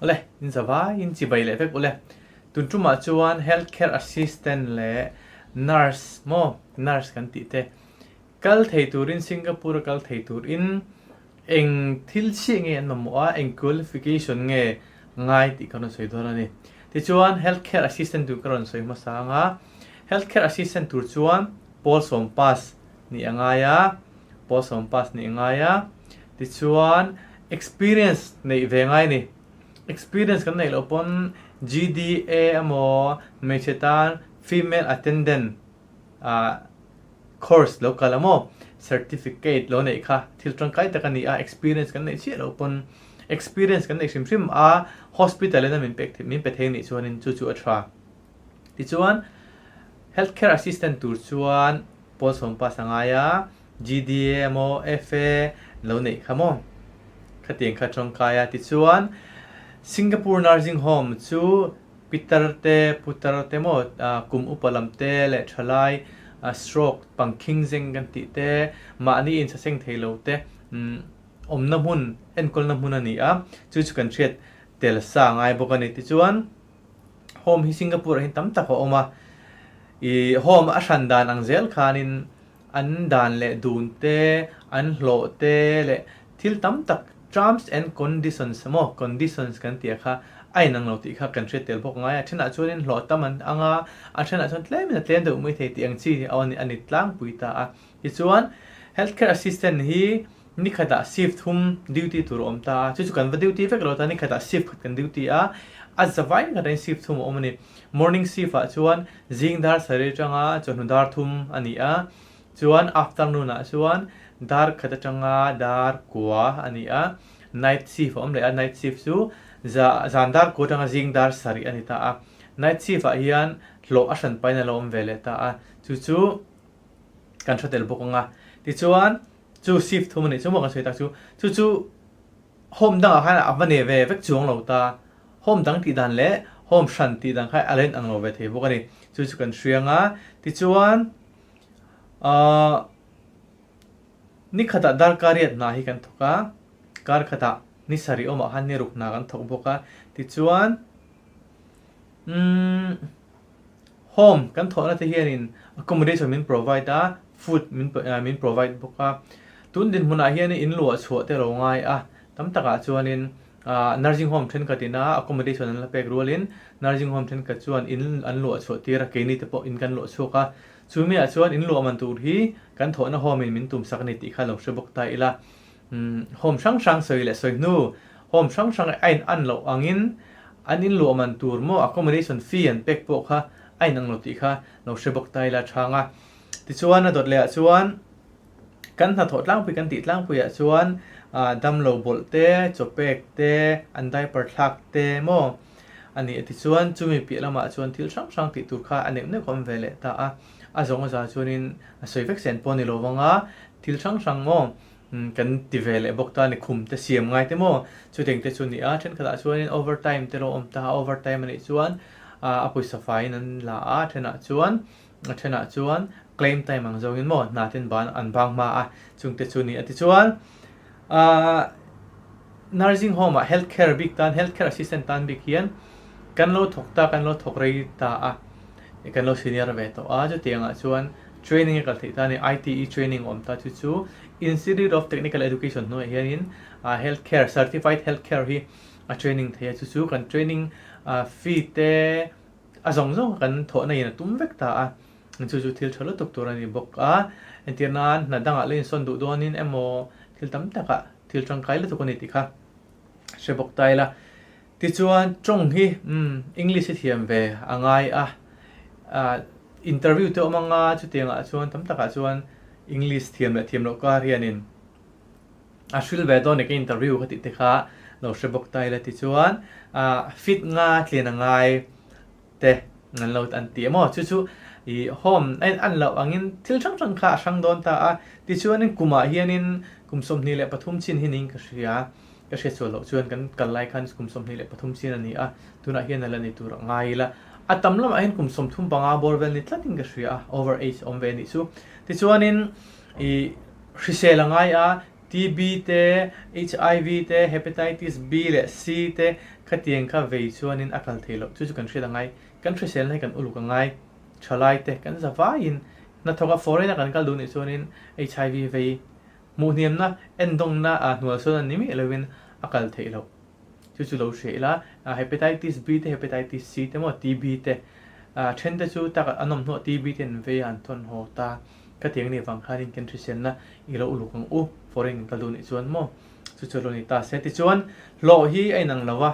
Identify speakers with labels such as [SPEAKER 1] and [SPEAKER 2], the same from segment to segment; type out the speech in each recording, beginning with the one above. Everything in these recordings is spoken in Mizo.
[SPEAKER 1] Awle, in za vai in chibai leh vek ule. Tun tumah chuan Health Care Assistant leh Nurse maw, Nurse kan tih te kal thei turin Singapore a kal thei turin eng thil chhiah nge an mamawh a, eng qualification nge ngai tih ka rawn sawi dawn a ni. Tichuan Health Care Assistant tur ka rawn sawi hmasa ang a, Health Care Assistant tur chuan pawl sawm pass nih a ngai a, pawl sawm pass nih a ngai a, tichuan experience neih ve ngai a ni. Experience kan neih loh pawn GDA emaw hmeichhe tan female attendant ah course lo kal emaw certificate lo neih kha thil tangkai tak a ni a, experience kan neih chiah loh pawn experience kan neih hrim hrim a hospital in a min pek min pe thei anih chuanin chu chu a tha. Tichuan health care assistant tur chuan pawl sawm pass a ngai a, GDA emaw FA lo neih kha maw? Khatiang kha tawngkai a. Tichuan Singapore Nursing Home chu pitar te, putar te maw kum upa lam te leh thalai stroke pangkhing zeng kan tih te, mahni insaseng thei lo te awmna hmun, enkawlna hmun a ni a, chu chu kan hriat tel sa ngai bawk a ni. Tichuan Home hi Singapore ah hian tam tak a awm a, ih home a hran dan ang zel khanin an dan leh dun te, an hlawh te leh thil tam tak terms and conditions emaw conditions kan tih kha a inang lo tih kha kan hriat tel bawk ngai a. A thenah chuanin hlawh tam an ang a, a thenah chuan tlemin a tlem deuh mai thei tih ang chi a ni tlangpui ta a. Tichuan health care assistant hi ni khatah shift thum duty tur a awm ta a, chu chu kan va duty vek lo ta, ni khatah shift khat kan duty a, a za vai ni khatah hian shift thum a awm a ni. Morning shift ah chuan zing dar sarih atanga chawhnu dar thum a ni a, chuan afternoon ah chuan dar khat atanga dar kua a ni a, night shift a awm leh a, night shift chu za zan dar kua atanga zing dar sarih a ni ta a, night shift ah hian hlawh a hran pahin a lo awm ve leh ta a, chu chu kan hre tel bawk ang a, tichuan. Chu shift thum a nih chu maw kan sawi tak chu. Chu chu home dangah khan a va nei ve vek chuang lo ta. Home dang tih dan leh home hran tih dan kha a lo inang lo ve thei bawk a ni. Chu chu kan hriang a. Tichuan ahh ni khatah darkar riat hna hi kan thawk a, kar khatah ni sarih awmah khan ni ruk hna kan thawk bawk a. Tichuan umm. Home kan thawhna te hianin accommodation min provide a, food min min provide bawk a. Tun dinhmunah hianin in luah chhuah te lo ngai a, tam takah chuanin nursing home thenkhat ina accommodation an la pek rualin nursing home thenkhat chuan in an luah chhuah tir a, keini te pawh in kan luah chhuak a. Chumi ah chuan in luah man tur hi kan thawhna home in min tum sak a ni tih kha lo hre bawk ta ila. Home hrang hrang sawi leh sawi hnu, home hrang hrang a in an loh angin an in luah man tur maw accommodation fee an pek pawh kha a in ang lo tih kha lo hre bawk ta ila chhang a. Tichuan a dawt leh ah chuan kan hnathawh tlangpui kan tih tlangpui ah chuan damlo bawlh te, chaw pek te, an diaper thlak te maw a ni a. Tichuan chumi piah lamah chuan thil hrang hrang tih tur kha a neuh neuh awm ve leh ta a. A zawng a za chuanin a sawi vek sen pawh a ni lo vang a, thil hrang hrang maw Kan ti ve leh bawk ta a ni, khum te siam ngai te maw? Chuteng te chu a ni a, thenkhatah chuanin overtime te lo awm ta a, overtime a nih chuan a pawisa faiin an la a, thenah chuan a thenah chuan claim time ang zawngin maw hna ten ban an bang hma a, chung te chu a ni a. Tichuan ahh nursing home ah health care bik tan health care assistant tan bik hian kan lo thawk ta, kan lo thawk rei ta a, kan lo senior ve tawh a, chutiangah chuan Training a kal theih ta a ni. ITE training a awm ta chu chu Institute of Technical Education hnuaiah hianin Health Care, Certified Health Care hi a training thei a, chu chu kan training fee te a zawng zawng kan thawhna in a tum vek ta a, chu chu thil tha lutuk tur a ni bawk a. Entir nan hna dangah la insawn duh dawnin emaw thil tam takah thil tangkai lutuk a ni tih kha hre bawk ta ila. Tichuan tawng hi umm English hi thiam ve a ngai a, ah interview te awm anga chutiangah chuan tam takah chuan English thiam leh thiam loh kar hianin a hril ve dawn e ka interview ka tih te kha lo hre bawk ta ila tichuan ah fit nga tlian a ngai te an lo an ti emaw chu chu ih home a in an loh angin thil hrang hrang kha a hrang dawn ta a tichuanin kumah hianin kum 23 chin hi niin ka hria. Ka hriat sual loh chuan kan kal lai khan kum 23 chin a ni a, tunah hian a la ni tur a ngai ila. A tam lamah hian kum 35 bawr vel ni tlatin ka hria a, over age awm ve a nih chu. Tichuanin i hrisel a ngai a, TB te, HIV te, Hepatitis B leh C te khatiang kha vei chuanin a kal thei loh. Chu chu kan hriat a ngai. Kan hriselna hi kan uluk a ngai. Thalai te kan za vaiin hnathawk a foreign a kan kal duh nih chuanin HIV vei hmuhhniamna endawngna ah hnualsawn a ni miah loin a kal theih loh. Chu chu lo hria ila, Hepatitis B te, Hepatitis C te maw TB te then te chu tak an awm hnuah TB te an vei a an thawn haw ta. Khatiang nih vang khanin kan hriselna i lo uluk ang u, foreign kan kal duh nih chuan maw chu chu lo ni ta se. Tichuan hlawh hi a inang lo a.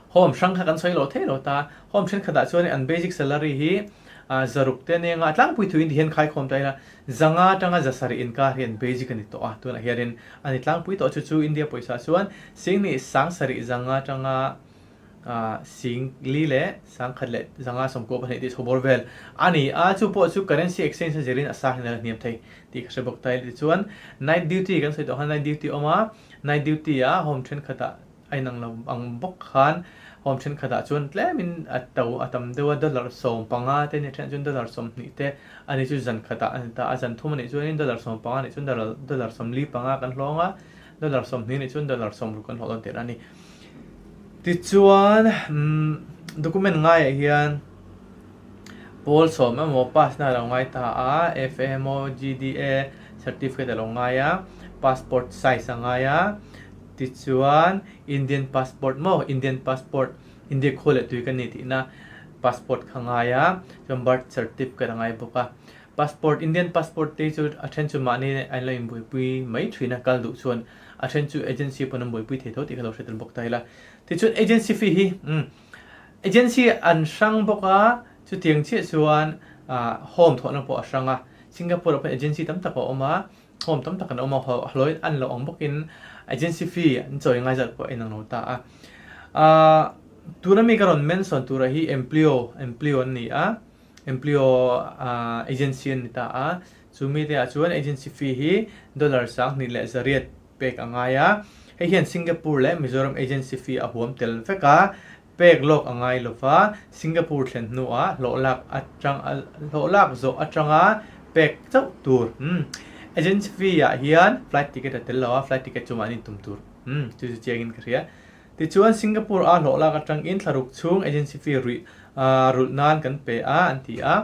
[SPEAKER 1] Home hrang kha kan sawi lo thei lo ta. Home thenkhatah chuan an basic salary hi zaruk te nenga a tlangpui thuin ti hian khaikhawm ta ila zanga atanga zasarih inkar hi an basic a ni tawh a. Tunah hianin a ni tlangpui tawh chu chu India pawisa chuan Singni sangsarih zanga atanga singli leh sangkhat leh zanga 92 tih chho bawr vel a ni a. Chu pawh chu currency exchange a zirin a sang hian a la hniam thei tih ka hre bawk ta ila. Tichuan night duty kan sawi tawh khan night duty a awm a, night duty ah home thenkhatah A inang lo ang bawk khan home thenkhatah chuan tlemin a to a tam deuh a, dollar 15 te a nih theih chuan dollar 20 te a nih chu zan khatah a ni ta a, zan thum a nih chuanin dollar 15 a nih chuan dollar dollar 45 kan hlawng a, dollar 20 a nih chuan dollar 60 kan hlawh dawn tihna a ni. Tichuan umm document ngaiah hian pawl sawm emaw pass na a lo ngai ta a, FMO, GDA certificate a lo ngai a, passport size a ngai a. Tichuan, Indian passport maw? Indian passport, India khua leh tui ka ni tihna passport kha ngai a, chuan birth certificate a ngai bawk a. Passport, Indian passport te chu a then chu mahni an lo inbuaipui mai thin a, kal duh chuan a then chu agency pawn an buaipui thei tho tih kha lo hre tel bawk ta ila. Tichuan agency fee hi, umm, agency an hrang bawk a, chutiang chiah chuan home thawhna pawh a hrang a. Singapore ah pawh agency tam tak a awm a, Home tam tak an awm a, hlawi an lo ang bawkin agency fee an chawi ngai zat pawh a inang lo ta a. Ahh tuna mi ka rawn mention turah hi Empleo, Empleo an ni a, Empleo ahh agency an ni ta a, chu mite ah chuan agency fee hi dollar 2800 pek a ngai a, hei hian Singapore leh Mizoram agency fee a huam tel vek a, Pek lawk a ngai lo va, Singapore thlen hnuah hlawh lak atang hlawh lak zawh atanga pek chauh tur. Umm agency fee ah hian flight ticket a tel lo a, flight ticket chu mahni intum tur. Umm chu chu chiangin ka hria. Tichuan Singapore a hlawh lak atangin thlaruk chhung agency fee ruih rulh nan kan pe a an ti a.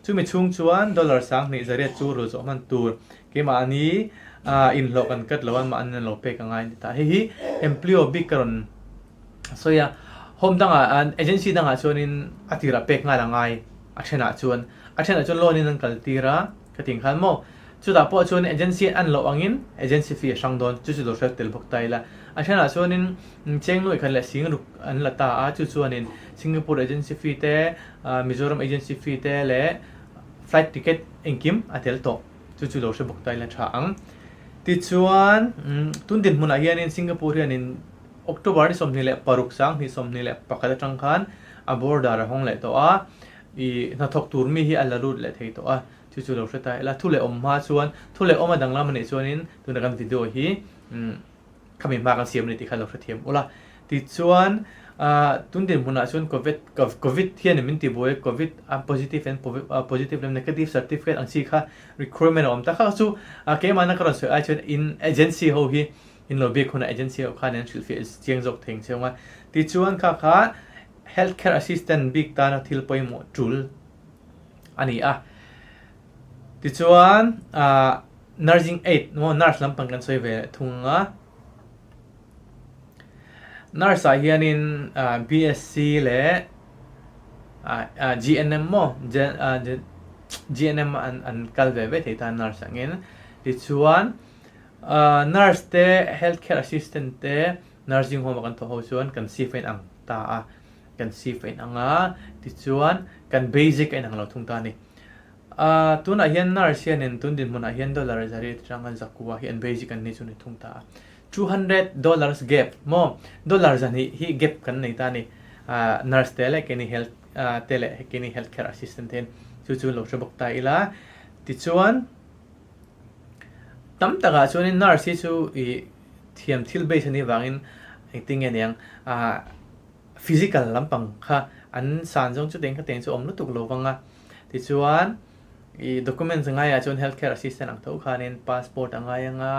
[SPEAKER 1] Chumi chhung chuan dollar 2800 chu rulh zawh hman tur. Keimahni inhlawh kan cut lo a, mahni an lo pek a ngai a ni ta. Hei hi Empleo bik ka rawn sawi a, home dangah agency dangah chuanin a tirah pek nghal a ngai a thenah chuan a thenah chuan loan in an kal tir a ka tih khan maw chutah pawh chuan agency an loh angin agency fee a hrang dawn chu chu lo hriat tel bawk ta ila a thenah chuanin cheng nuaih khat leh sing ruk an la ta a chu chuanin Singapore agency fee te Mizoram agency fee te leh flight ticket engkim a tel tawh chu chu lo hre bawk ta ila tha ang tichuan tun dinhmunah hianin Singapore hianin October ni 26 2021 atang khan a border a hawng leh tawh a, ih hnathawk tur mi hi a la lut leh thei tawh a, chu chu lo hre ta ila. Thu leh awm hma chuan, thu leh awm a danglam a nih chuanin tuna kan video hi umm khami hma kan siam a ni tih kha lo hrethiam ula. Tichuan ah tun dinhmunah chuan covid covid hian min tibuai a, covid a positive and positive leh negative certificate ang chi kha requirement a awm ta kha chu keimahna ka rawn sawi ai chuan in agency ho hi In lo biak hunah agency ho khan an hrilhfiah chiang zawk thei ang cheu a. Tichuan kha kha Health Care Assistant bik tana thil pawimawh tul a ni a. Tichuan ah Nursing Aid maw nurse lampang kan sawi ve leh thung a. Nurse ah hianin ah BSc leh ah GNM maw GNM an kal ve ve thei ta nurse angin. Tichuan Nurse te, health care assistant te nursing home a kan thawh ho chuan kan shift a inang ta a, kan shift a inang a, tichuan kan basic a inang lo thung ta a ni. Tunah hian nurse hianin tun dinhmunah hian dollar zariat atanga zakua hi an basic an ni chu ni thung ta a. $200 gap maw dollar zahnih hi gap kan nei ta a ni. Nurse te leh keini health te leh keini health care assistant te hian chu chu lo hre bawk ta ila. Tichuan. Tam takah chuanin nurse hi chu ih thiam thil base a nih vangin engtin nge niang ah physical lampang kha an san zawng chu teng kha teng chu awm lutuk lo vang a tichuan ih documents a ngaiah chuan health care assistant ang tho khanin passport a ngai ang a.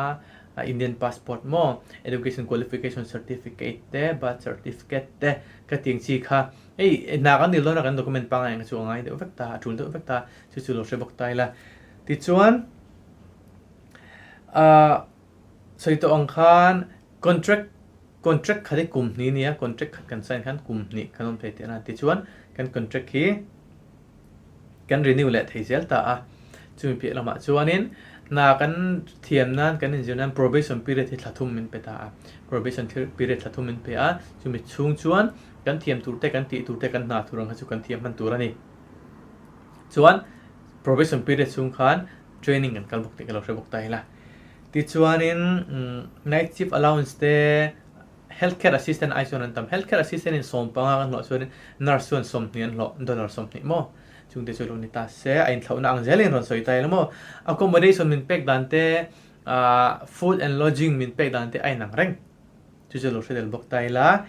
[SPEAKER 1] Indian passport maw, education qualification certificate te, birth certificate te ka ti ang chi kha hei hna kan dil dawn a kan document pangngai ang chu a ngai deuh vek ta, a tul deuh vek ta, chu chu lo hre bawk ta ila. Tichuan ahh sawi tawh ang khan contract contract khat hi kum hnih a nia, contract khat kan sign khan kum hnih kan awm thei tihna a ni. Tichuan kan contract hi kan renew leh thei zel ta a, chumi piah lamah chuanin hna kan thiam nan kan inzir nan probation period hi thla thum min pe ta a, probation period thla thum min pe a, chumi chhung chuan kan thiam tur te kan tih tur te kan hna tur ang kha chu kan thiam hman tur a ni. Chuan probation period chhung khan training kan kal bawk tih ka lo hre bawk ta ila. Tichuanin night shift allowance te Health care assistant ai chuan an tam. Health care assistant in 15 kan hlawh chuanin nurse chuan 20 an hlawh, dollar 20 maw? Chungte chu lo ni ta se, a inthlauhna ang zelin rawn sawi ta ila maw? Accommodation min pek dan te, ah food and lodging min pek dan te a inang reng. Chu chu lo hre del bawk ta ila.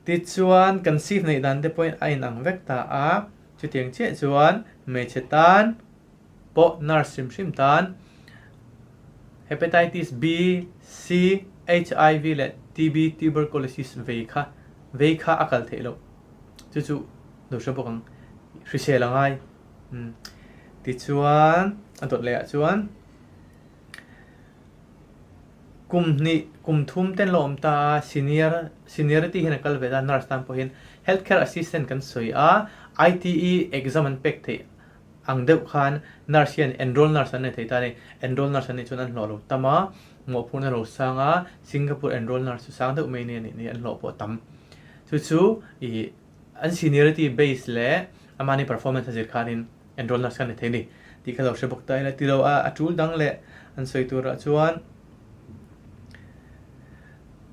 [SPEAKER 1] Tichuan kan shift neih dan te pawhin a inang vek ta a, chutiang chiah chuan hmeichhe tan pawh nurse hrim hrim tan Hepatitis B, C, HIV leh TB, Tuberculosis, vei kha vei kha a kal theih loh. Chu chu lo hre bawk ang. Hrisel a ngai. Umm. Tichuan a dawt leh ah chuan kum hnih kum thum ten lo awm ta a, senior seniority hian a kal ve ta nurse tan pawhin health care assistant kan sawi a, ITE exam an pek theih ang deuh khan nurse hian enroll nurse an nei thei ta a ni. Enroll nurse an nih chuan an hlawh lo tam a, mawhphurhna lo sang a, Singapore enroll nurse chu sang deuh mai a nih ni, an hlawh pawh a tam. Chu chu ih an seniority base leh amahni performance a zir khanin enroll nurse kha an ni thei a ni tih kha lo hre bawk ta ila ti lo a, a tul dang leh an sawi turah chuan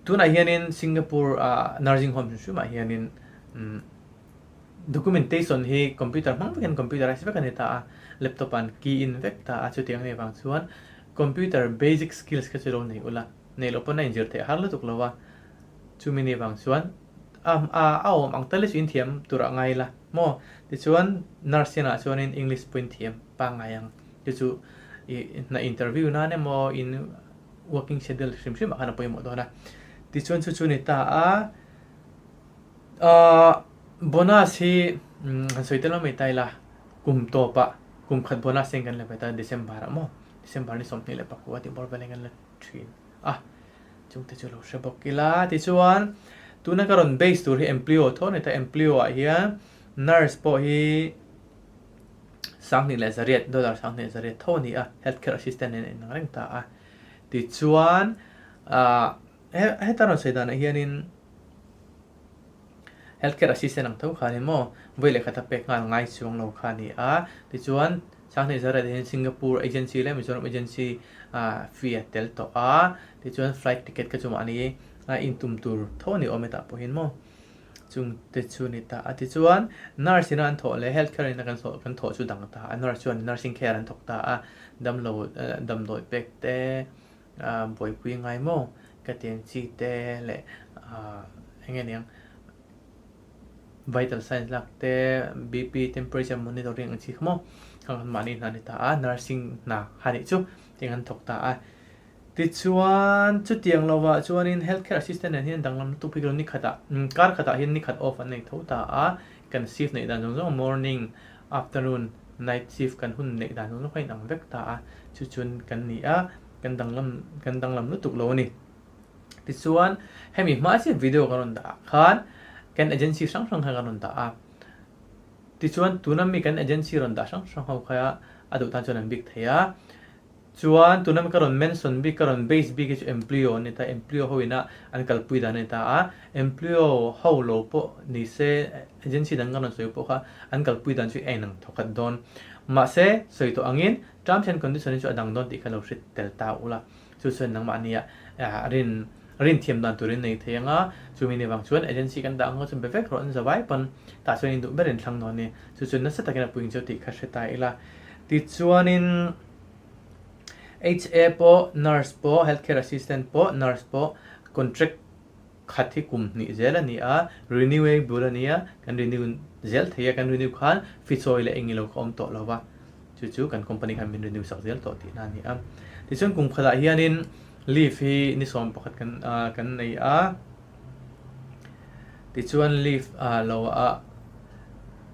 [SPEAKER 1] tunah hianin Singapore ah nursing home hrim hrimah hianin umm Documentation hi computer hmang vekin computerise vek a ni ta a, laptop ah an key in vek ta a, chutiang anih vang chuan computer basic skills kha chu lo nei ula, nei loh pawn a inzir theih har lutuk lo a, chumi nih vang chuan a a awm ang tal hi chu inthiam tur ah ngai ila maw? Tichuan nurse hian ah chuanin English pawh inthiam pangngai ang, chu chu ih hna interview nan emaw in working schedule hrim hrim ah khan a pawimawh dawn a, tichuan chu chu a ni ta a. Ahh bonus hi han sawi tel mai ta ila kum tawpah kum khat bonus hian kan la ve ta December ah maw December ni 29 tih bawr velin kan la thin a chungte chu lo hre bawk ila tichuan tuna ka rawn base tur hi Emplio tho a ni ta Emplio ah hian nurse pawh hi 21,100 dollar 21,100 tho a ni a health care assistant nen a inang reng ta a tichuan ahh heta rawn sawi danah hianin. Health care assistant ang tho kha ni maw? Vawi leh khat a pek nghal ngai chuang lo kha a ni a. Tichuan, Sanghnih Zaret hian Singapore agency leh Mizoram agency fee a tel tawh a. Tichuan, flight ticket kha chu mahni a intum tur tho a ni awm e tah pawhin maw? Chung te chu a ni ta a. Tichuan, nurse ina an thawh leh health care ina kan kan thawh chu dang ta a. Nurse chuan nursing care an thawk ta a. Damlo damdawi pek te, Buaipui ngai maw? Ka tiang chi te leh eng nge niang vital signs lak te, BP, temperature monitoring ang chi kha maw? Khang khan mahni hna a ni ta a, nursing hna kha nih chu tiang an thawk ta a. Tichuan chutiang lovah chuanin health care assistant nen hian danglam lutuk bik lo ni khatah kar khatah hian ni khat off an nei tho ta a, kan shift neih dan zawng zawng morning, afternoon, night shift kan hun neih dan zawng zawng kha a inang vek ta a, chu chuan kan ni a, kan danglam kan danglam lutuk lo a ni. Tichuan hemi hma chiah video kan rawn dah ah khan kan agency hrang hrang kha kan rawn dah a, tichuan tuna mi kan agency rawn dah hrang hrang ho kha a duh tan chuan an bik thei a, Chuan tuna ka rawn mention bik, ka rawn base bik hi chu Emplio an ni ta, Emplio ho ina an kalpui dan a ni ta a, Emplio ho lo pawh ni se agency dang ka rawn sawi pawh kha an kalpui dan chu a inang thawkhat dawn. Mahse, sawi tawh angin terms and condition hi chu a dang dawn tih kha lo hre tel ta ula, chu chuan nangmahnia rin rin thiam dan turin nei thei anga, chumi ni vang chuan agency kan dah ang kha chuan be vek rawh an zavai pawn tah chuan in duh berin thlang dawn a ni, chu chuan nasa takin a puiin chu tih kha hre ta ila. Tichuanin HA pawh, nurse pawh, health care assistant pawh, nurse pawh contract khat hi kum hnih zel a ni a, renewable a ni a, kan renew zel thei a, kan renew khan fee chawi leh engilo kha awm tawh lo va, chu chu kan company khan min renew sak zel tawh tihna a ni a. Tichuan kum khatah hianin. Leave hi ni 11 kan kan nei a, tichuan leave lo ah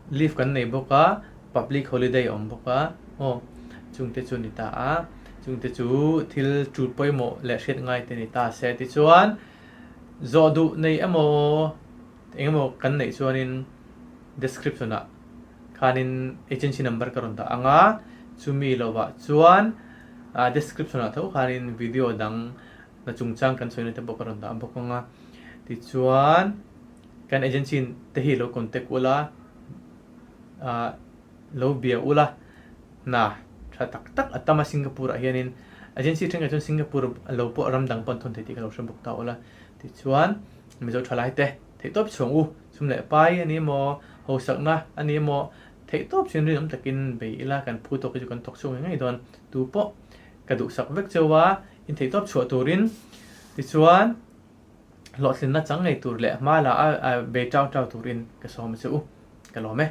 [SPEAKER 1] leave kan nei bawk a, public holiday a awm bawk a aw chungte chu a ni ta a, chungte chu thil tul pawimawh leh hriat ngai te a ni ta se tichuan zawh duh nei emaw eng emaw kan neih chuanin description ah khanin agency number ka rawn dah ang a, chumi lovah chuan description ah tho khanin video dang na chungchang kan sawina te pawh ka rawn dah bawk ang a, tichuan kan agency te hi lo contact ula ah lo bia ula hna tha tak tak a tam a Singapore ah hianin agency thenkhat chuan Singapore lo pawh ram dang pawh an thawn thei tih ka lo hre bawk ta ula tichuan Mizo thalai te theihtawp chhuang u chhum leh pai a ni emaw hausakna a ni emaw theihtawp chin rinawm takin bei ila kan phu tawk hi chu kan thawk chhuak ngei ngei dawn tu pawh ka duhsak vek cheu a, in theihtawp chhuah turin tichuan hlawhtlinna chang ngei tur leh hma la a bei tau tau turin ka sawm a che u, ka lawm e.